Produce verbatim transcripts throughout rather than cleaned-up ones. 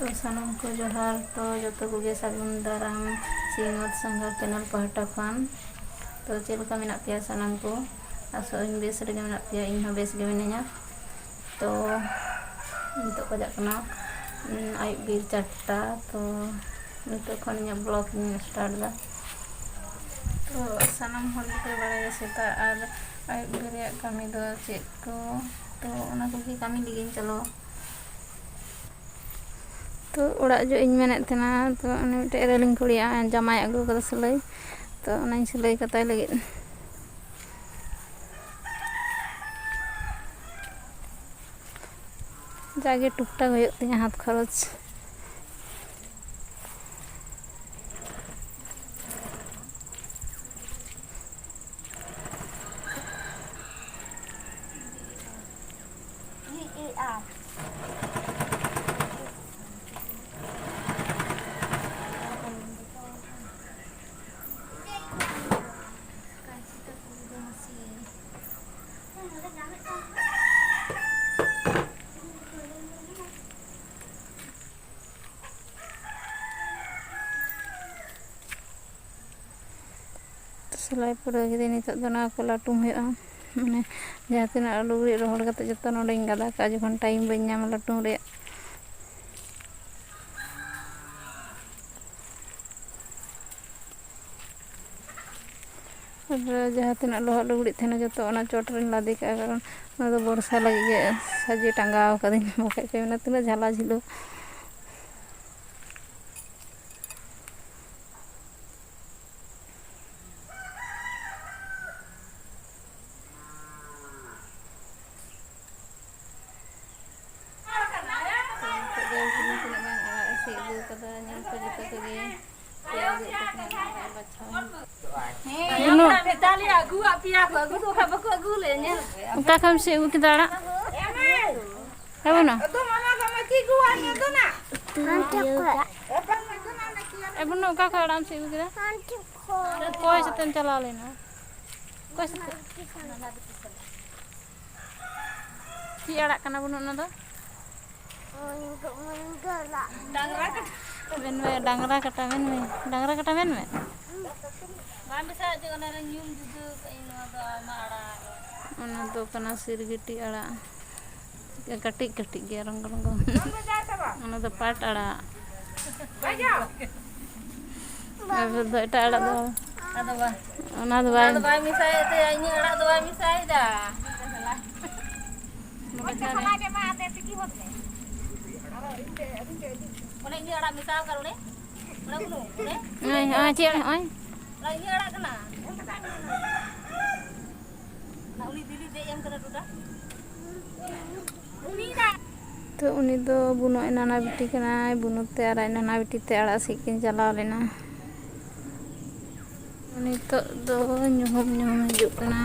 ᱛᱚ ᱥᱟᱱᱟᱢ ᱠᱚ ᱡᱚᱦᱟᱨ᱾ ᱛᱚ ᱡᱚᱛᱚ ᱠᱚᱜᱮ ᱥᱟᱹᱜᱩᱱ ᱫᱟᱨᱟᱢ ᱥᱤᱧᱚᱛ ᱥᱟᱸᱜᱷᱟᱨ ᱪᱮᱱᱮᱞ ᱯᱟᱦᱴᱟ ᱠᱷᱚᱱ᱾ ᱛᱚ ᱪᱮᱫ ᱞᱮᱠᱟ ᱢᱮᱱᱟᱜ ᱯᱮᱭᱟ ᱥᱟᱱᱟᱢ ᱠᱚ? ᱟᱥᱚᱜ ᱟᱹᱧ ᱵᱮᱥ ᱨᱮᱜᱮ ᱢᱮᱱᱟᱜ ᱯᱮᱭᱟ, ᱤᱧ ᱦᱚᱸ ᱵᱮᱥ ᱜᱮ ᱢᱤᱱᱟᱹᱧᱟ᱾ ᱛᱚ ᱱᱤᱛᱚᱜ ᱵᱟᱡᱟᱜ ᱠᱟᱱᱟ, ᱩᱸ, ᱟᱹᱭᱩᱵ ᱵᱮᱨ ᱪᱟᱨᱴᱟ᱾ ᱛᱚ ᱱᱤᱛᱚᱜ ᱠᱷᱚᱱ ᱤᱧᱟᱹᱜ ᱵᱞᱚᱜ ᱤᱧ ᱥᱴᱟᱨᱴ ᱮᱫᱟ᱾ ᱛᱚ ᱥᱟᱱᱟᱢ ᱦᱚᱲ ᱜᱮᱯᱮ ᱵᱟᱲᱟᱭᱟ ᱥᱮᱛᱟᱜ ᱟᱨ ᱟᱹᱭᱩᱵ ᱵᱮᱨ ᱨᱮᱭᱟᱜ ᱠᱟᱹᱢᱤ ᱫᱚ ᱪᱮᱫ ᱠᱚ, ᱛᱚ ᱚᱱᱟ ᱠᱚᱜᱮ ᱠᱟᱹᱢᱤ ᱞᱟᱹᱜᱤᱫ ᱤᱧ ᱪᱟᱞᱟᱣᱟ᱾ ᱛᱚ ᱚᱲᱟᱜ ᱡᱚᱜ ᱤᱧ ᱢᱮᱱᱮᱫ ᱛᱟᱦᱮᱱᱟ, ᱛᱚ ᱩᱱᱤ ᱢᱤᱫᱴᱮᱡ ᱮᱨᱮᱞᱤᱧ ᱠᱩᱲᱤᱭᱟ, ᱡᱟᱢᱟᱭ ᱟᱹᱜᱩ ᱠᱟᱫᱟ ᱥᱤᱞᱟᱹᱭ, ᱛᱚ ᱚᱱᱟᱧ ᱥᱤᱞᱟᱹᱭ ᱠᱟᱛᱟᱭ ᱞᱟᱹᱜᱤᱫ᱾ ᱡᱟᱜᱮ ᱴᱩᱠ ᱴᱟᱠ ᱦᱩᱭᱩᱜ ᱛᱤᱧᱟᱹ ᱦᱟᱛ ᱠᱷᱚᱨᱚᱪ᱾ ᱥᱤᱞᱟᱹᱭ ᱯᱩᱨᱟᱹᱣ ᱠᱤᱫᱟᱹᱧ, ᱱᱤᱛᱚᱜ ᱫᱚ ᱱᱚᱣᱟ ᱠᱚ ᱞᱟᱹᱴᱩᱢ ᱦᱩᱭᱩᱜᱼᱟ᱾ ᱢᱟᱱᱮ ᱡᱟᱦᱟᱸ ᱛᱤᱱᱟᱹᱜ ᱞᱩᱜᱽᱲᱤᱡ ᱨᱚᱦᱚᱲ ᱠᱟᱛᱮ ᱡᱚᱛᱚ ᱱᱚᱰᱮᱧ ᱜᱟᱫᱟ ᱠᱟᱜᱼᱟ, ᱡᱚᱠᱷᱚᱱ ᱴᱟᱭᱤᱢ ᱵᱟᱹᱧ ᱧᱟᱢᱟ ᱞᱟᱹᱴᱩᱢ ᱨᱮᱭᱟᱜ᱾ ᱟᱨ ᱡᱟᱦᱟᱸ ᱛᱤᱱᱟᱹᱜ ᱞᱚᱦᱚᱫ ᱞᱩᱜᱽᱲᱤᱡ ᱛᱟᱦᱮᱱᱟ ᱡᱚᱛᱚ ᱚᱱᱟ ᱪᱚᱴ ᱨᱮᱧ ᱞᱟᱫᱮ ᱠᱟᱜᱼᱟ, ᱠᱟᱨᱚᱱ ᱚᱱᱟ ᱫᱚ ᱵᱚᱨᱥᱟ ᱞᱟᱹᱜᱤᱫ ᱜᱮ ᱥᱟᱡᱮ ᱴᱟᱸᱜᱟᱣ ᱠᱟᱹᱫᱟᱹᱧ, ᱵᱟᱠᱷᱟᱡ ᱯᱮ ᱢᱮᱱᱟ ᱛᱤᱱᱟᱹᱜ ᱡᱷᱟᱞᱟ ᱡᱷᱤᱞᱟᱹ᱾ ᱛᱚ ᱱᱤᱛᱚᱜ ᱫᱚ ᱵᱩᱱᱩ ᱛᱤᱱᱟᱹᱜ ᱜᱟᱱ ᱟᱲᱟᱜ ᱮ ᱥᱤᱫ ᱟᱹᱜᱩ ᱠᱟᱫᱟ, ᱧᱮᱞ ᱯᱮ ᱡᱚᱛᱚ ᱠᱚᱜᱮ᱾ ᱯᱮ ᱟᱹᱜᱩ ᱠᱟᱛᱮ ᱟᱲᱟᱜ ᱮ ᱵᱟᱪᱷᱟᱣᱟ᱾ ᱦᱮᱸ, ᱵᱩᱱᱩ᱾ ᱚᱱᱟ ᱢᱤᱫ ᱫᱷᱟᱣ ᱞᱮ ᱟᱹᱜᱩᱣᱟᱜ ᱯᱮᱭᱟ ᱠᱚ, ᱟᱹᱜᱩ ᱫᱚ ᱵᱟᱠᱷᱟᱡ ᱵᱟᱠᱚ ᱟᱹᱜᱩ ᱞᱮ, ᱧᱮᱞ ᱯᱮ᱾ ᱚᱠᱟ ᱠᱷᱚᱱ ᱮᱢ ᱥᱤᱫ ᱟᱹᱜᱩ ᱠᱮᱫᱟ ᱟᱲᱟᱜ? ᱮ ᱵᱩᱱᱩ᱾ ᱮ ᱵᱩᱱᱩ, ᱚᱠᱟ ᱠᱷᱚᱱ ᱟᱲᱟᱜ ᱮᱢ ᱥᱤᱫ ᱟᱹᱜᱩ ᱠᱮᱫᱟ? ᱚᱠᱚᱭ ᱥᱟᱛᱮᱢ ᱪᱟᱞᱟᱣ ᱞᱮᱱᱟ? ᱚᱠᱚᱭ ᱥᱟᱛᱮ? ᱪᱮᱫ ᱟᱲᱟᱜ ᱠᱟᱱᱟ ᱵᱩᱱᱩ ᱚᱱᱟ ᱫᱚ? ᱢᱮᱱ ᱢᱮ, ᱰᱟᱝᱨᱟ ᱠᱟᱴᱟ ᱢᱮᱱ ᱢᱮ, ᱰᱟᱝᱨᱟ ᱠᱟᱴᱟ ᱢᱮᱱ ᱢᱮ᱾ ᱵᱟᱝ ᱢᱮᱥᱟ ᱦᱚᱪᱚ ᱠᱟᱱᱟ ᱨᱮ, ᱧᱩᱢ ᱡᱩᱫᱟᱹ ᱠᱟᱜ ᱟᱹᱧ, ᱱᱚᱣᱟ ᱫᱚ ᱟᱭᱢᱟ ᱟᱲᱟᱜ᱾ ᱚᱱᱟ ᱫᱚ ᱠᱟᱱᱟ ᱥᱤᱨᱜᱤᱴᱤ ᱟᱲᱟᱜ, ᱠᱟᱹᱴᱤᱡ ᱠᱟᱹᱴᱤᱡ ᱜᱮᱭᱟ, ᱨᱚᱝᱜᱚ ᱨᱚᱝᱜᱚ᱾ ᱚᱱᱟ ᱫᱚ ᱯᱟᱴ ᱟᱲᱟᱜ᱾ ᱟᱨ ᱫᱚ ᱮᱴᱟᱜ ᱟᱲᱟᱜ ᱫᱚ ᱟᱫᱚ ᱵᱟ-, ᱚᱱᱟ ᱫᱚ ᱚᱱᱟ ᱵᱟᱭ ᱫᱚ ᱵᱟᱭ ᱢᱮᱥᱟᱭᱮᱫ ᱛᱮ, ᱤᱧᱟᱹᱜ ᱟᱲᱟᱜ ᱫᱚ ᱵᱟᱭ ᱢᱮᱥᱟᱭᱮᱫᱟ᱾ ᱵᱟᱠᱷᱟᱱ ᱚᱱᱮ ᱤᱧᱟᱹᱜ ᱟᱲᱟᱜ ᱢᱮᱥᱟ ᱟᱠᱟᱫ ᱚᱱᱮ, ᱚᱱᱮ ᱵᱩᱱᱩ, ᱚᱱᱮ ᱱᱚᱜᱼᱚᱭ, ᱱᱚᱜᱼᱚᱭ ᱪᱮᱫ ᱱᱚᱜᱼᱚᱭ? ᱚᱱᱟ ᱤᱧᱟᱹᱜ ᱟᱲᱟᱜ ᱠᱟᱱᱟ᱾ ᱚᱱᱟ ᱩᱱᱤ ᱫᱤᱫᱤ ᱫᱮᱡ ᱮᱢ ᱠᱟᱱᱟ ᱴᱩᱰᱟ᱾ ᱛᱚ ᱩᱱᱤ ᱫᱚ ᱵᱩᱱᱩ ᱟᱡ ᱱᱟᱱᱟ ᱵᱤᱴᱤ ᱠᱟᱱᱟᱭ, ᱵᱩᱱᱩ ᱛᱮ ᱟᱨ ᱟᱡ ᱱᱟᱱᱟ ᱵᱤᱴᱤ ᱛᱮ ᱟᱲᱟᱜ ᱥᱤᱫ ᱠᱤᱱ ᱪᱟᱞᱟᱣ ᱞᱮᱱᱟ᱾ ᱱᱤᱛᱚᱜ ᱫᱚ ᱧᱩᱦᱩᱢ ᱧᱩᱦᱩᱢ ᱦᱤᱡᱩᱜ ᱠᱟᱱᱟ,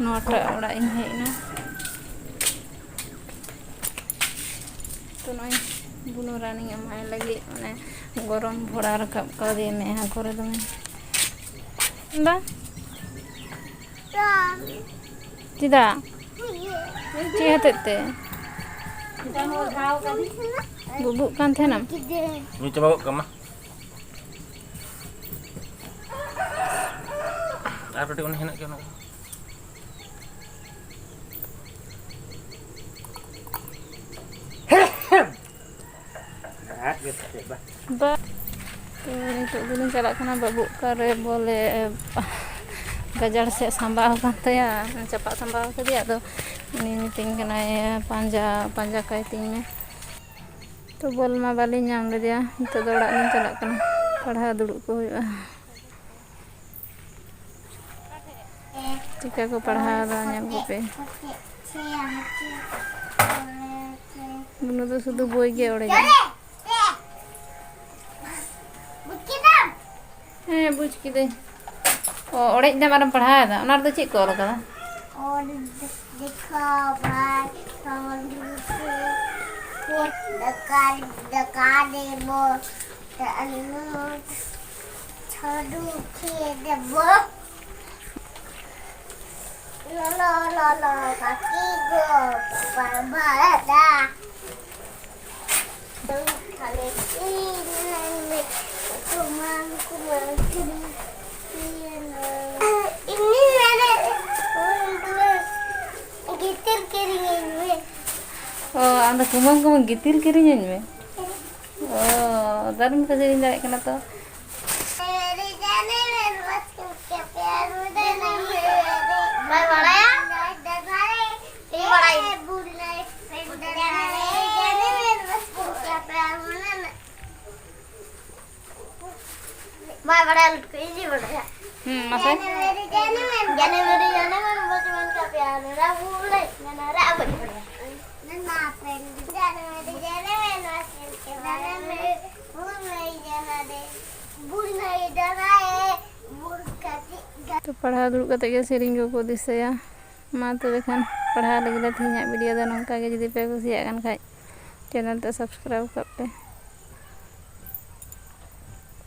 ᱱᱚᱣᱟᱴᱟᱜ ᱚᱲᱟᱜ ᱤᱧ ᱦᱮᱡ ᱮᱱᱟ᱾ ᱛᱚ ᱱᱚᱜᱼᱚᱭ ᱵᱩᱱᱩ ᱨᱟᱱᱤᱧ ᱮᱢᱟᱭ ᱞᱟᱹᱜᱤᱫ, ᱚᱱᱮ ᱜᱚᱨᱚᱢ ᱵᱷᱚᱲᱟ ᱨᱟᱠᱟᱵ ᱠᱟᱣᱫᱮᱭᱟ ᱢᱮᱫᱦᱟ ᱠᱚᱨᱮ ᱫᱚᱢᱮ᱾ ᱫᱟ? ᱪᱮᱫᱟᱜ? ᱪᱮᱫ ᱦᱚᱛᱮᱡ ᱛᱮ? ᱵᱩᱵᱩᱜ ᱠᱟᱱ ᱛᱟᱦᱮᱱᱟᱢ? ᱧᱩ ᱪᱟᱵᱟ ᱜᱚᱫ ᱠᱟᱜ ᱢᱟ᱾ ᱟᱨ ᱠᱟᱹᱴᱤᱡ ᱚᱱᱮ ᱦᱮᱱᱟᱜ ᱜᱮᱭᱟ ᱚᱱᱟ᱾ ᱵᱟ᱾ ᱛᱚ, ᱱᱤᱛᱚᱜ ᱫᱚᱞᱤᱧ ᱪᱟᱞᱟᱜ ᱠᱟᱱᱟ᱾ ᱵᱟᱹᱵᱩ ᱚᱠᱟᱨᱮ ᱵᱚᱞᱮ ᱜᱟᱡᱟᱲ ᱥᱮᱫ ᱥᱟᱸᱵᱟᱣ ᱟᱠᱟᱱ ᱛᱟᱭᱟ, ᱪᱟᱯᱟᱫ ᱥᱟᱸᱵᱟᱣ ᱠᱟᱫᱮᱭᱟ᱾ ᱟᱫᱚ ᱩᱱᱤ ᱢᱤᱛᱟᱹᱧ ᱠᱟᱱᱟᱭ, "ᱯᱟᱸᱡᱟ, ᱯᱟᱸᱡᱟ ᱠᱟᱭ ᱛᱤᱧ ᱢᱮ᱾" ᱛᱚ, ᱵᱚᱞ ᱢᱟ ᱵᱟᱹᱞᱤᱧ ᱧᱟᱢ ᱞᱮᱫᱮᱭᱟ᱾ ᱱᱤᱛᱚᱜ ᱫᱚ ᱚᱲᱟᱜ ᱞᱤᱧ ᱪᱟᱞᱟᱜ ᱠᱟᱱᱟ, ᱯᱟᱲᱦᱟᱣ ᱫᱩᱲᱩᱵ ᱠᱚ ᱦᱩᱭᱩᱜᱼᱟ᱾ ᱪᱤᱠᱟ ᱠᱚ ᱯᱟᱲᱦᱟᱣ ᱫᱟ, ᱧᱮᱞ ᱠᱚᱯᱮ᱾ ᱵᱩᱱᱩ ᱫᱚ ᱥᱩᱫᱷᱩ ᱵᱳᱭ ᱜᱮ ᱚᱲᱮᱡᱟ᱾ ᱦᱮᱸ, ᱵᱩᱡᱽ ᱠᱤᱫᱟᱹᱧ᱾ ᱚ, ᱚᱲᱮᱡ ᱫᱟᱢ ᱟᱨᱮᱢ ᱯᱟᱲᱦᱟᱣ ᱮᱫᱟ, ᱚᱱᱟ ᱨᱮᱫᱚ ᱪᱮᱫ ᱠᱚ ᱚᱞ ᱠᱟᱫᱟ? ᱚᱞ ᱫᱮᱠᱷᱟᱣ ᱵᱷᱟᱭ, ᱛᱚᱞ ᱫᱮᱠᱷᱟᱣ, ᱫᱟᱠᱟ, ᱫᱟᱠᱟ ᱫᱮᱵᱚ, ᱟᱞᱩ, ᱪᱷᱟᱹᱰᱩ ᱠᱷᱮ ᱫᱮᱵᱚ, ᱞᱚᱞᱚ, ᱞᱚᱞᱚ, ᱠᱟᱹᱠᱤ ᱜᱚ, ᱵᱟᱵᱟ, ᱫᱟ᱾ ᱜᱤᱛᱤᱞ ᱠᱤᱨᱤᱧᱟᱹᱧ ᱢᱮ᱾ ᱚ, ᱟᱢ ᱫᱚ ᱠᱩᱢᱟᱹᱝ ᱠᱩᱢᱟᱹᱝ ᱜᱤᱛᱤᱞ ᱠᱤᱨᱤᱧᱟᱹᱧ ᱢᱮ? ᱚ, ᱫᱟᱨᱩᱱ ᱯᱮ ᱥᱮᱨᱮᱧ ᱫᱟᱲᱮᱭᱟᱜ ᱠᱟᱱᱟ ᱛᱚ᱾ ᱢᱮᱨᱮ ᱡᱟᱱᱮ ᱢᱮᱨ ᱵᱟᱥᱠᱮ ᱯᱮᱭᱟᱨ ᱢᱮ ᱫᱮᱱᱟ ᱢᱮᱨᱮ᱾ ᱵᱟᱭ ᱵᱟᱲᱟᱭᱟ? ᱤᱧ ᱵᱟᱲᱟᱭ᱾ ᱵᱩᱞ ᱱᱟᱭ ᱯᱮᱱᱰᱟᱞ ᱢᱮᱨᱮ ᱡᱟᱱᱮ ᱢᱮᱨ ᱵᱟᱥᱠᱮ ᱯᱮᱭᱟᱨ ᱢᱮ ᱫᱮᱱᱟ᱾ ᱵᱟᱭ ᱵᱟᱲᱟᱭᱟ ᱞᱩᱴᱠᱟᱹ, ᱤᱧ ᱜᱮ ᱵᱟᱲᱟᱭᱟ᱾ ᱦᱩᱸ, ᱢᱟᱥᱮ᱾ ᱡᱟᱱᱮ ᱢᱮᱨᱮ ᱡᱟᱱᱮ ᱢᱮᱨᱮ ᱡᱟᱱᱮ ᱢᱮᱨᱮ ᱵᱚᱪᱯᱚᱱ ᱠᱟ ᱯᱭᱟᱨ ᱢᱮᱨᱟ ᱵᱷᱩᱞ ᱱᱟᱭ ᱡᱟᱱᱟ ᱨᱮ ᱟᱵᱚ ᱵᱟᱲᱟᱭᱟ᱾ ᱱᱟ ᱯᱮᱱ ᱡᱟᱱᱮ ᱢᱮᱨᱮ ᱡᱟᱱᱮ ᱢᱮᱨᱮ ᱵᱚᱪᱯᱚᱱ ᱠᱟ ᱯᱭᱟᱨ ᱢᱮᱨᱟ ᱵᱷᱩᱞ ᱱᱟᱭ ᱡᱟᱱᱟ ᱨᱮ ᱵᱷᱩᱞ ᱱᱟᱭ ᱡᱟᱱᱟ ᱨᱮ ᱵᱷᱩᱞ ᱠᱟᱛᱮ ᱛᱚ ᱯᱟᱲᱦᱟᱣ ᱫᱩᱲᱩᱵ ᱠᱟᱛᱮ ᱜᱮ ᱥᱮᱨᱮᱧ ᱠᱚᱠᱚ ᱫᱤᱥᱟᱹᱭᱟ᱾ ᱢᱟ ᱛᱚᱵᱮ ᱠᱷᱟᱱ ᱯᱟᱲᱦᱟᱣ ᱞᱟᱹᱜᱤᱫ ᱞᱮ ᱛᱮᱦᱮᱧᱟᱜ ᱵᱷᱤᱰᱤᱭᱳ ᱫᱚ ᱱᱚᱝᱠᱟ ᱜᱮ᱾ ᱡᱩᱫᱤ ᱯᱮ ᱠᱩᱥᱤᱭᱟᱜ ᱠᱟᱱ ᱠᱷᱟᱡ ᱪᱮᱱᱮᱞ ᱛᱮ ᱥᱟᱵᱥᱠᱨᱟᱭᱤᱵᱽ ᱠᱟᱜ ᱯᱮ᱾